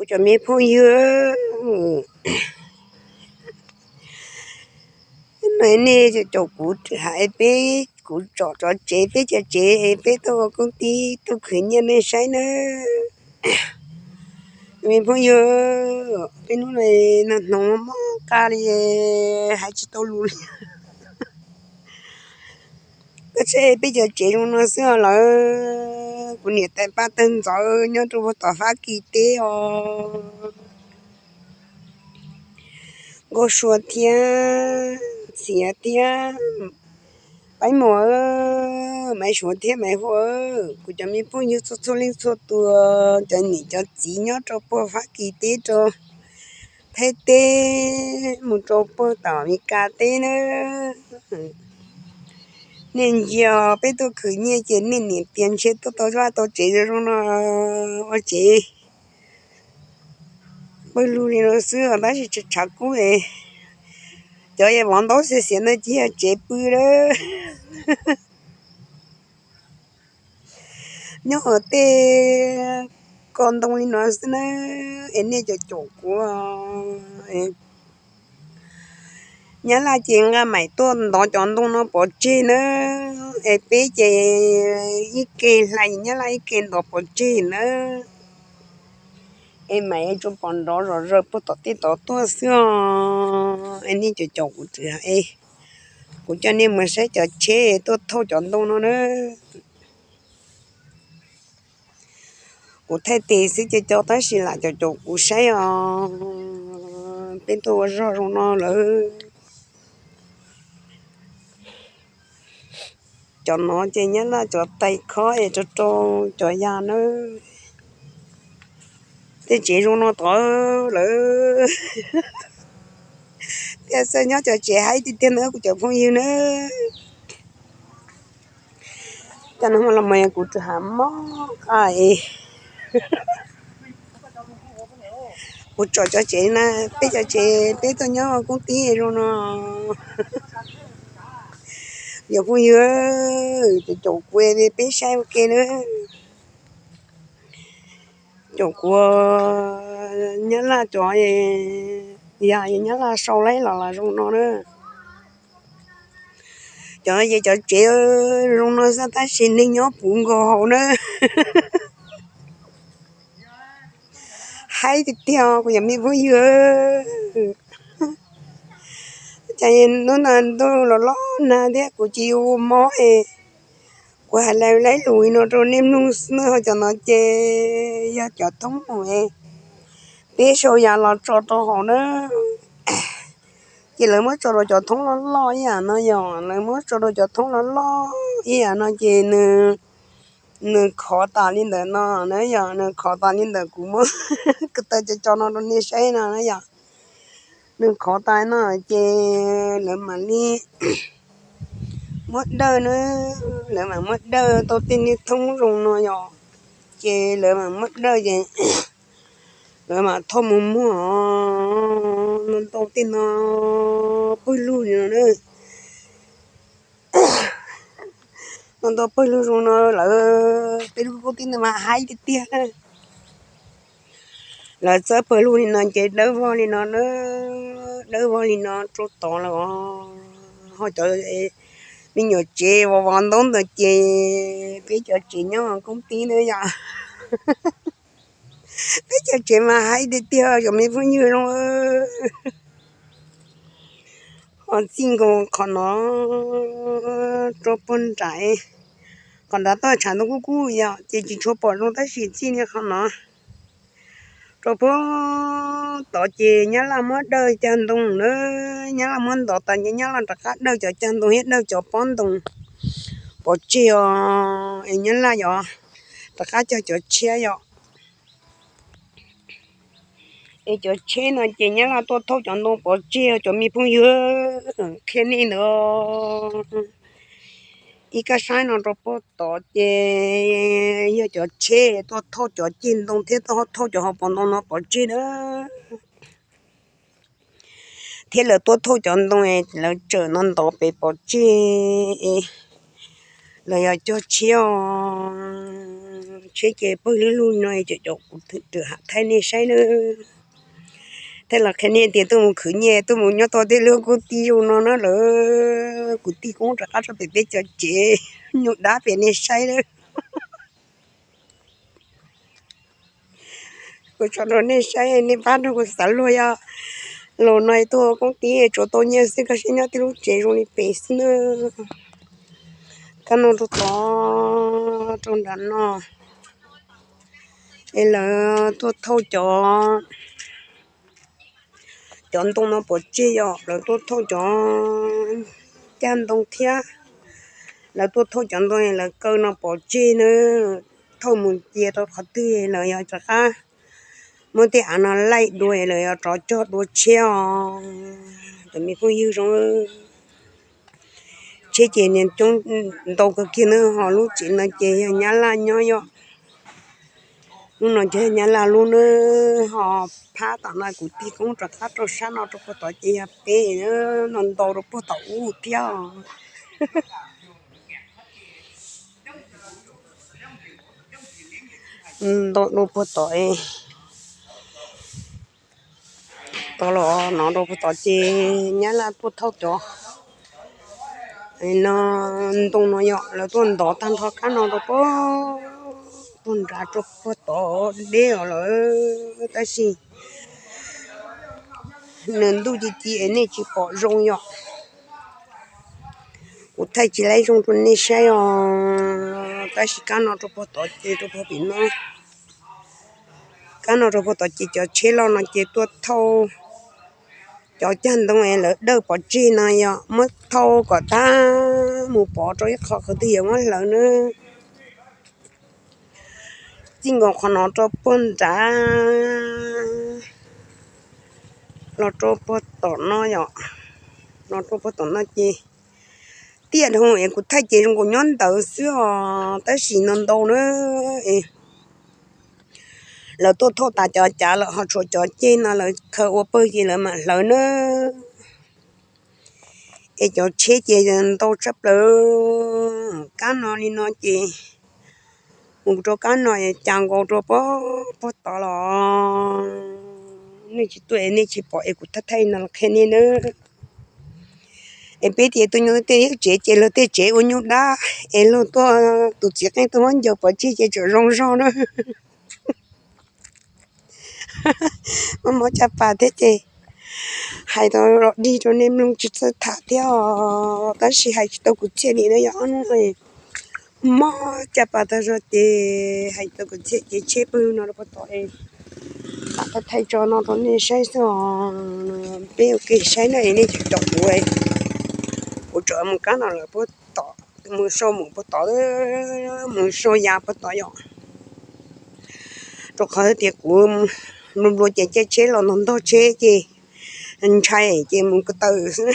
Cov me phooj ywg, nej caum kuv hais peb, kuv tsom cov tsev, peb cov tsev, peb tuaj ua koob tib tuaj khwv nyiaj nej saib nawb. Cov me phooj ywg, peb hnub no nag hnoos mob qab li, hais tsis tau lus li. Koj saib peb cov tsev zoo no xwb os lawm. Kuv niam tais pab tawg ntxawv nyob rau puag tom Fab Kis teb os. Nkauj Sua thiab Txiav thiab Paib Muas, Maiv Suav thiab Maiv Huam, kuv cov me phooj ywg txhua txhua leej txhua tus, cov niam cov txiv nyob rau puag Fab Kis teb, rau Thaib teb, mus rau puag tom Mes Kas teb na. Nej ntsia peb tuaj khwv nyiaj ces nej niam tias ntshe tuaj tau vaj tau tsev zoo no ua tsev pawg lug li no xwb os, tab sis tshav kub es cov vov ntaub xiav xiav no cia tsev pw lawm. Nyob hauv tej ko ntoo li no xwb na, es nej caum caum kuv. Nyab Laj ces nqa maim tuaj ntov cov ntoo no pov tseg na, es peb ces ib ke hlais Nyab Laj ib ke ntov pov tseg na, es maim tsuas pom nrov zom zaws puag tom tej tod tuaj xwb os. Es nej caum caum kuv, kuv coj nej mus saib cov tsheb tuaj thauj cov ntoo no na. Kuv thaij tes xwb ces cov tab sis lam caum caum kuv saib os. Peb tuaj ua zog zoo no lawm. Cov no ces Nyab Laj cov tais khob es rau rau cov yas na. Tej tsev zoo no tod lawm. Thiaj xav nyob cov tsev haib tiag tiag na kuv cov phooj ywg na. Cov no los mas kuv tsuas hais mob qab es kuv tsom cov tsev na, peb cov tsev peb tuaj nyob koob tib zoo no. Yog phooj ywg, caum kuv peb saib ua ke na. Caum kuv, Nyab Laj cov, yog Nyab Laj sau laib los los zoo no na. Cov ces cov tsev zoo no xwb tab sis neeg nyob puv nkaus hauv na. Haib tiag tiag kuv cov me phooj ywg. Cas hnub no ntuj los los nag thiab kuv tsis ua mob es kuv hais laib lus li no rau nej mloog xwb na. Ho cov no ces yog cov thoob mus es peb sau yas los tso rau hauv na. Ces lawv muab tso rau cov thoob loj loj ib yam no yog, lawv muab tso rau cov thoob loj loj ib yam no ces nws, nws khov tas li ntawm no na yog, nws khov tas li ntawm kuv muab ko taw cov cov no rau nej saib no na yog. Nws khov tas no ces lawv mam li muab dawj na, lawv mam muab dawj tau tej niag thoob zoo no yog, ces lawv mam muab dawj ces lawv mam thauj mus muag no ntau tej no pawg lug li no na. No ntau pawg lug zoo no lawm, peb lub koob tib no mas haib tiag tiag. Lawv txawb pawg lug li no ces dawb vog li no na, dawb vog li no rau tod lawm os. Ho cov me nyuam tsev vov vov ntaub ntawd ces peb cov tsev nyob koob tib na yom. Peb cov tsev mas haib tiag tiag cov me phooj ywg zoo. Ho txij nkaus qhov no rau puag nram, qhov nrad toj tshav ntoo kuj kub yom, ces tsis tshua pom zoo tab sis txij li qhov no rau puag tod ces Nyab Laj muab dawj cag ntoo na. Nyab Laj muab ntov tas ces Nyab Laj rov qab dawj cov cag ntoo thiab dawj cov pob ntoo pov tseg os, es Nyab Laj yog rov qab cog cov tshiab yom. Es cov tsheb no ces Nyab Laj tuaj thauj cov ntoo pov tseg, cov me phooj ywg, qhia nej ntawd. Ib kab saib no rau puag tod ces yog cov tsheb tuaj thauj cov ceg ntoo thiab tuaj thauj cov hauv paus ntoo no pov tseg na. Thiab lawv tuaj thauj cov ntoo, lawv tsawm no ntov pem pov tseg, lawv yog cog tshiab os. Tsheb ces pawg lug lug no ces cov kuv thaij nej saib na. Thaij los qhia nej tias tuaj mus khwv nyiaj tuaj mus nyob tau tej lub kuj tij zoo no na lawm. Kuv tig koob rov qab rau pem peb cov tsev nyuj dab pem nej saib na. Kuv tso rau nej saib nej pab rau kuv xav luag yog los no tuaj koob tij tsuas tau nyiaj xwb koj saib nyob tej lub tsev zoo li pem xwb na. Kab no rau tod rau nram no es lawv tuaj thauj cov, cov ntoo no pov tseg yom, lawv tuaj thauj cov caj ntoo thiab. Lawv tuaj thauj cov ntoo lawv kaw no pov tseg na, thauj mus cia rau qhov twg lawv yog rov qab muab tej av no laij dua lawv yog rov cog dua tsheb os. Cov me phooj ywg zoo, tsheb ces niag coob ntau kawg kiag na, ho lub tsev no ces yog Nyab Laj nyob yom. Lub no ces yog Nyab Laj lub na, ho phab tom no kuv tig koob rov qab rau sab no rau puag tod ces yog peb no ntau rau puag tom ub thiab. Ntau rau puag tom, tod los no rau puag tod ces Nyab Laj tuaj thauj cov no ntoo no yom, lawv tuaj ntov tag nrho kab no rau puag, puag nrad rau puag tod deb os lawm, tab sis nws ntuj ci ci es nej tsis pom zoo yom. Kuv thaij tsis laib zoo rau nej saib os, tab sis kab no rau puag tod ces rau puag pem no, kab no rau puag tod ces cov tsheb loj no ces tuaj thauj cov cag ntoo es lawv dawj pov tseg no yom, muab thauj kom tag mus pov rau ib qho qhov twg yuav muab hlawv na. Txij nkaus qhov no rau puag nrad los rau puag tom no yom, los rau puag tom no ces tiaj dhau es kuv thaij ces zoo nkaus nyob ntawd xwb os, tab sis no ntau na es lawv tuaj thauj tas cov cav lawm ho tshuav cov ceg no lawv khaws ua pawg ces lawv mam hlawv na. Es cov tsheb ces ntau tshaj plaws, kab no li no ces mus rau kab no cas nkaus rau puag tod los nej tsis tuaj es nej tsis pom es kuv thaij thaij no los qhia nej na. Es peb tias tuaj nyob tej tsev ces luag tej tsev ua nyuj dab es luag tuaj tus txiv qeej tuaj muab ncaws pov tseg ces tseem zoo zog na. Muaj mob caj pas thiab ces hais tau los dig rau nej mloog tsis txawj tham thiab os, tab sis hais tsis tau kuv txhiaj li na yom. Ob hnub no mob caj pas tag zog ces hais tsis tau kuv txhiaj ces tsheb pw no rau puag tom es thaij tso no rau nej saib xwb os. Peb ua ke saib na es nej caum kuv, kuv tseem mus kab no lawm puag tom, mus sau mus puag tod, mus sau ya puag tod yom. Rau qhov tias kuv nplua nplua ces caij tsheb los ntog ntog tsheb ces ntshai ces mus ko taw xwb.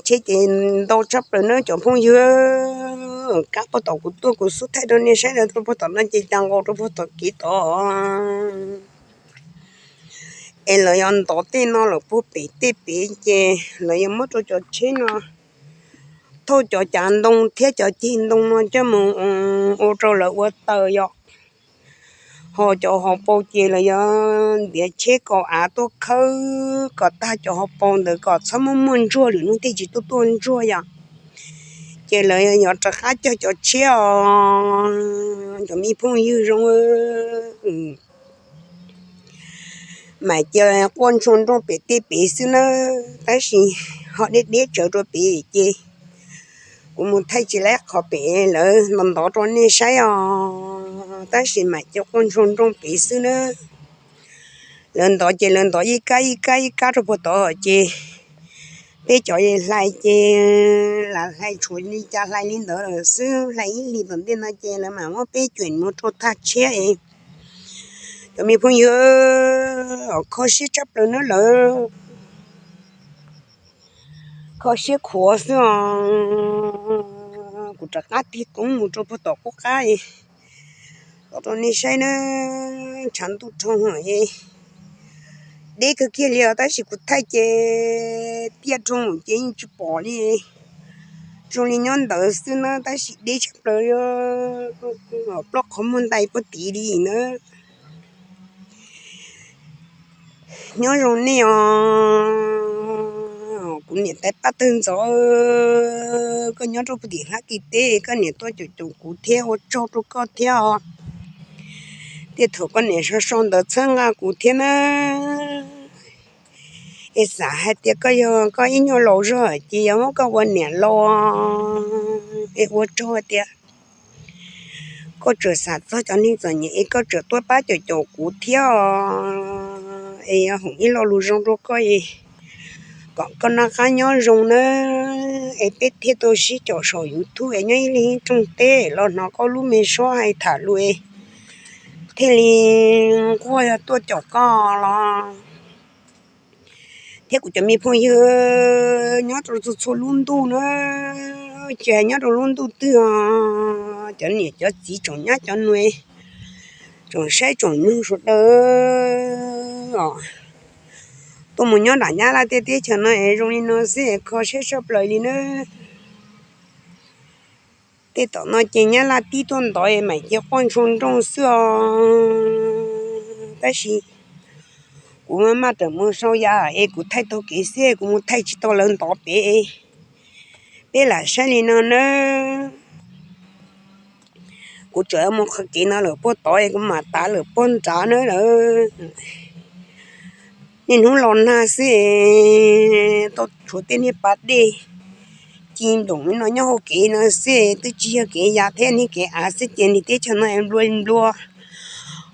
Tsheb ces ntau tshaj plaws na cov phooj ywg, kab puag tom kuv tuaj kuv xub thaij rau nej saib rau puag tom no ces cas nkaus rau puag tom kev tod. Es lawv yuav ntov tej no lawm puag pem tej pem ces lawv yuav muab rau cov tsheb no thauj cov cav ntoo thiab cov ceg ntoo no coj mus ua rau lawv ua taws yom. Ho cov hauv paus ces lawv yuav ntiav tsheb kaus av tuaj khawb kom tag cov hauv paus ntawd kom txhob muaj muaj ntsuag lwm hnub tej tsis tuaj tuaj ntsuag yom. Ces lawv yuav rov qab cog cov tshiab os, cov me phooj ywg zoo. Mas cia quaj ntshua nrooj pem tej pem xwb nawb, tab sis ho deb deb tsawv rau pem ces kuv mus thaij tsis laib qhov pem lawv ntov ntov rau nej saib os, tab sis mas cia quaj ntshua nrooj pem xwb nawb. Lawv ntov ces lawv ntov ib kab ib kab ib kab rau puag tod ces peb cov hlais ces lam hlais tshuav li cas hlais li ntawd lawm xwb, hlais ib hlis tom ntej no ces lawv mam muab peb cuam mus rau tag tshiab es. Cov me phooj ywg, kho siab tshaj plaws nawb lawm, kho siab khuav xwb os. Kuv rov qab tig qoob mus rau puag tom qub qab kom rau nej saib nawb. Tshav ntuj rau deb kawg kiag li os, tab sis kuv thaij ces tiaj rau ces yeej tsis pom li. Zoo li nyob ntawd xwb na, tab sis deb tshaj plaws, plaub qhov muag ntais puag tid li na. Nyob zoo nej os, kuv niam tais pab tawg ntxov, koj nyob rau puag tim Fab Kis teb, koj niam tuaj caum caum kuv thiab, ua tsaug rau koj thiab os. Tej thaum koj niam sau sau ntawv txhawb nqa kuv thiab na. Es xav hais tias koj yog koj ib nyuag laus zog ces yog muab koj ua niam laus, es ua tsaug hais tias koj tseem xav txog cov neeg txom nyem es koj tseem tuaj pab caum caum kuv thiab os. Es yog hais ib lo lus zoo rau koj es kom koj noj qab nyob zoo nawb, es peb thiaj tau sib caum saum YouTube es nyob ib leeg ib rooj teb los hnov koj lub me suab hais tham lus es thiaj li nquag yog tuaj caum koj los. Thiab kuv cov me phooj ywg nyob rau txhua txhua lub ntuj na, tsis hais nyob rau lub ntuj twg os, cov niam cov txiv tsoom nyab cov nus, tsoom saib tsoom nug sawv daws os, tuaj mus nyob nram Nyab Laj tej teb chaws no es zoo li no xwb es kho siab tshaj plaws li na. Tej tom no ces Nyab Laj tib tuaj ntov es mam cia quaj ntshua nrooj xwb os. Tab sis kuv maj mam rawm mus sau yam es kuv thaij taug kev xwb, kuv mus thaij tsis tau lawv ntov pem. Peb lam saib li no nawb. Kuv tseem mus qhov kev no lawm puag tod es kuv mam tav lawm puag nrad na lawm. Niaj hnub los nag xwb, tau tshuav tej niag pas dej ci nploom li no nyob hauv kev no xwb, twb tsis yog kev ya thiab, niag kev av xwb ces niag teb chaws no nplua nplua,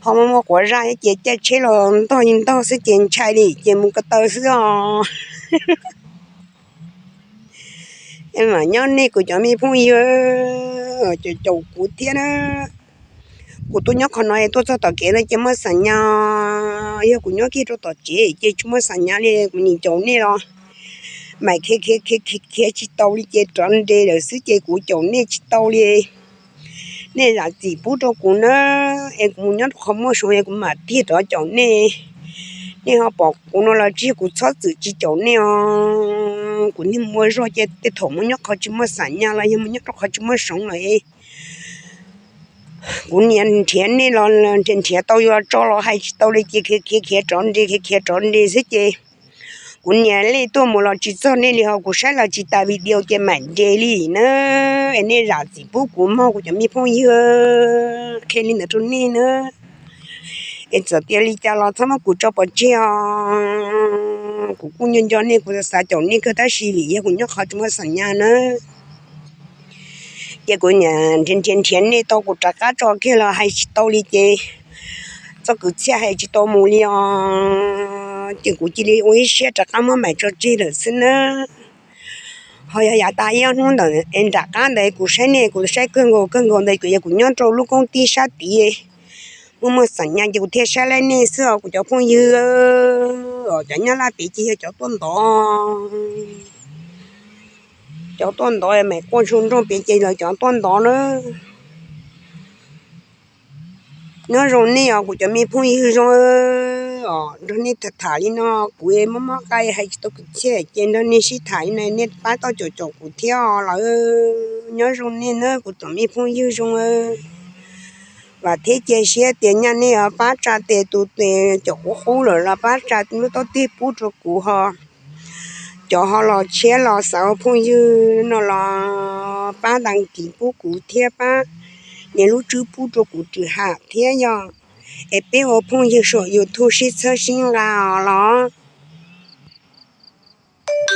ho muaj muaj quav zaj ces caij tsheb los ntog ntog xwb ces ntshai li ces mus ko taw xwb os. Es mam nyob nej kuv cov me phooj ywg, caum caum kuv thiab na. Kuv tuaj nyob qhov no es tuaj txog tom kev no ces muaj xam nyas, yog kuv nyob kiag rau tom tsev ces tsis muaj xam nyas li, kuv nim caum nej los mam khiav khiav khiav khiav tsis tau li ces rov nres lawm xwb ces kuv caum nej tsis tau li. Nej zam txim pub rau kuv na, es kuv mus nyob rau qhov muaj seev es kuv mam tiag rov caum nej. Nej ho pom kuv no los tsis yog kuv txhob txwm tsis caum nej os. Kuv niag muaj zog ces tej thaum mus nyob qhov tsis muaj xam nyas los yog mus nyob rau qhov tsis muaj seev lawm, kuv niam nrhiav nej los nrhiav tau yuav tso los hais tsis tau li ces khiav khiav khiav rov nres khiav khiav rov nres xwb ces kuv niam lej tuaj mus los tsis txog nej li, ho kuv saib los tsis tas video ces mam nres li na. Es nej zam txim pub kuv mog kuv cov me phooj ywg, qhia li ntawd rau nej na. Es txawm tias li cas los txhob muab kuv tso pov tseg os. Kuv kuj nco nco nej, kuv xav caum nej kawg tab sis vim yog kuv nyob qhov tsis muaj xam nyas na, ces kuv niam nrhiav nrhiav nrhiav nej tau kuv rov qab tso kiag los hais tsis tau li ces txoj kwv txhiaj hais tsis tau mus li os. Ces kuv cia li ua ib siab rov qab muab mam tso tseg lawm xwb na. Ho yog yav tas ib ob hnub ntawd es nram qab ntawd kuv saib nej, kuv saib kawg nkaus kawg nkaus ntawd kuv yog kuv nyob rau lub koob tij sab tid, muaj muaj xam nyas ces kuv thiaj saib laib nej xwb os kuv cov phooj ywg. Cov Nyab Laj pem ces yog cov tuaj ntov, cov tuaj ntov mam quaj ntshua nrooj pem ces lawv cov tuaj ntov na. Nyob zoo nej os kuv cov me phooj ywg zoo os, nrog nej tham tham li no kuv mob mob qai hais tsis tau kwv txhiaj ces nrog nej sib tham li no nej pab tau caum caum kuv thiab os lawm. Nyob zoo nej na kuv cov me phooj ywg zoo. Vam thiab cia siab tias nyaj nej os pab tsa tes tus tes caum qub qub lawm los pab tsa lub taub teg pub rau kuv ho. Cov ho los tshiab los xav ua phooj ywg no los pab đăng ký pub kuv thiab pab nias lub tswb pub rau kuv Rwm Ham thiab yog es peb ua phooj ywg saum YouTube sib txhawb sib nqa os los.